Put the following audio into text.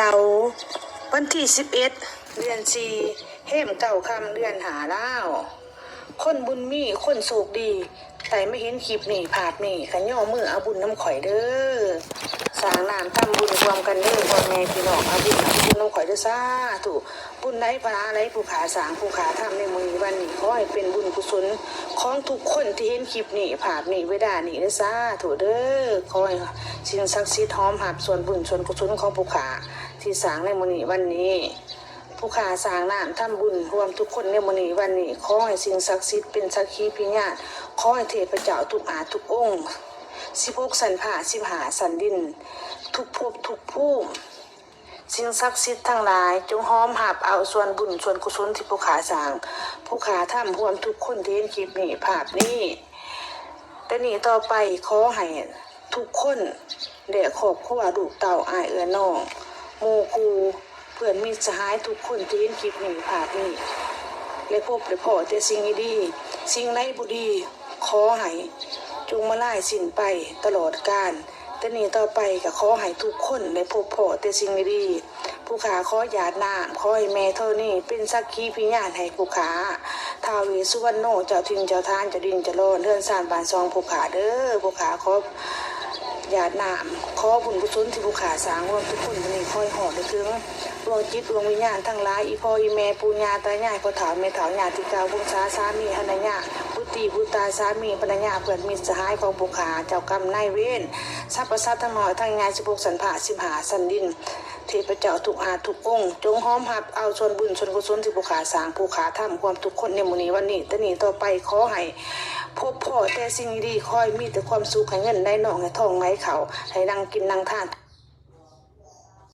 ເສົາ ວັນທີສິບເອັດ ເດືອນສີ່ ແຮມເກົ້າຄ່ຳ ເດືອນຫ້າລາວ. ຄົນບຸນມີ ຄົນໂຊກດີ ໄດ້ມາເຫັນຄລິບນີ້ ພາບນີ້ ກະຍໍມືເອົາບຸນນຳຂ້ອຍເດີ້. ສ້າງນ້ຳທຳບຸນຮ່ວມກັນເດີ້ ພໍ່ແມ່ພີ່ນ້ອງ ເອົາບຸນເອົາບຸນນຳຂ້ອຍເດີ້ ສາທຸ. ບຸນໃດພາລາໃດຜູ້ຂ້າສ້າງ ຜູ້ຂ້າທຳໃນມື້ນີ້ວັນນີ້ ຂໍໃຫ້ເປັນບຸນກຸສົນຂອງທຸກຄົນທີ່ເຫັນຄລິບນີ້ ພາບນີ້ ເວລານີ້ເດີ້ ສາທຸເດີ້. ຂໍໃຫ້ສິ່ງສັກສິດຮອມຮັບສ່ວນບຸນສ່ວນກຸສົນຂອງຜູ້ຂ້າທີ່ສ້າງໃນມື້ນີ້ວັນນີ້. ຜູ້ຂ້າສ້າງນ້ຳທຳບຸນຮ່ວມທຸກຄົນໃນມື້ນີ້ວັນນີ້ ຂໍໃຫ້ສິ່ງສັກສິດເປັນສັກຂີພິຍານ, ຂໍໃຫ້ເທບພະເຈົ້າທຸກອາດທຸກອົງ ສິບຫົກຊັ້ນຟ້າ ສິບຫ້າຊັ້ນດິນ ທຸກພົບທຸກພູມ ສິ່ງສັກສິດທັງຫຼາຍ ຈົ່ງຮອມຮັບເອົາສ່ວນບຸນສ່ວນກຸສົນທີ່ຜູ້ຂ້າສ້າງ ຜູ້ຂ້າທຳ ຮ່ວມທຸກຄົນທີ່ເຫັນຄລິບນີ້ ພາບນີ້. ແຕ່ນີ້ຕໍ່ໄປ ຂໍໃຫ້ທຸກຄົນ ແລະ ຄອບຄົວ ລູກເຕົ້າ ອ້າຍເອື້ອຍນ້ອງ ໝູ່ຄູ່ ເພື່ອນມິດສະຫາຍທຸກຄົນທີ່ເຫັນຄລິບນີ້ ພາບນີ້ ແລະ ພົບແລະພໍ້ແຕ່ສິ່ງດີໆ, ສິ່ງໃດບໍ່ດີ ຂໍໃຫ້ຈົ່ງມາລາຍສິ້ນໄປຕະຫຼອດການ. ແຕ່ນີ້ຕໍ່ໄປກະຂໍໃຫ້ທຸກຄົນໄດ້ພົບພໍ້ແຕ່ສິ່ງດີໆ. ຜູ້ຂ້າຂໍຢາດນ້ຳ ຂໍໃຫ້ແມ່ທໍນີເປັນສັກຂີພິຍານໃຫ້ຜູ້ຂ້າ ທ້າວເວດສຸວັນໂນ ເຈົ້າຖິ່ນເຈົ້າຖານ ເຈົ້າດິນເຈົ້າດອນ ເຮືອນຊານບ້ານຊ່ອງຜູ້ຂ້າເດີ້. ຜູ້ຂ້າຂໍຢາດນ້ຳ ຂໍບຸນກຸສົນທີ່ຜູ້ຂ້າສ້າງຮ່ວມທຸກຄົນມື້ນີ້ ຂໍໃຫ້ຮອດໄດ້ເຖິງ ດວງຈິດດວງວິນຍານທັງຫຼາຍ ອີ່ພໍ່ອີ່ແມ່ ປູ່ຍ່າຕາຍາຍ ພໍ່ເຖົ້າແມ່ເຖົ້າ ຍາດຕິກາວົງສາ ສາມີພັນລະຍາ ບຸດຕີບຸດຕາ ສາມີພັນລະຍາ ເພື່ອນມິດສະຫາຍຂອງຜູ້ຂ້າ ເຈົ້າກຳນາຍເວນ ສັບພະສັດທັງນ້ອຍທັງໃຫຍ່ ສິບຫົກຊັ້ນຟ້າ ສິບຫ້າຊັ້ນດິນ ເທບພະເຈົ້າທຸກອາດທຸກອົງ ຈົ່ງຮອມຮັບເອົາສ່ວນບຸນສ່ວນກຸສົນທີ່ຜູ້ຂ້າສ້າງ ຜູ້ຂ້າທຳ ຮ່ວມທຸກຄົນໃນມື້ນີ້ວັນນີ້. ແຕ່ນີ້ຕໍ່ໄປ ຂໍໃຫ້ພົບພໍ້ແຕ່ສິ່ງດີໆ ຂໍໃຫ້ມີແຕ່ຄວາມສຸກ ໃຫ້ເງິນໄຫຼນອງ ໃຫ້ທອງໄຫຼເຂົ້າ ໃຫ້ນັ່ງກິນນັ່ງທານ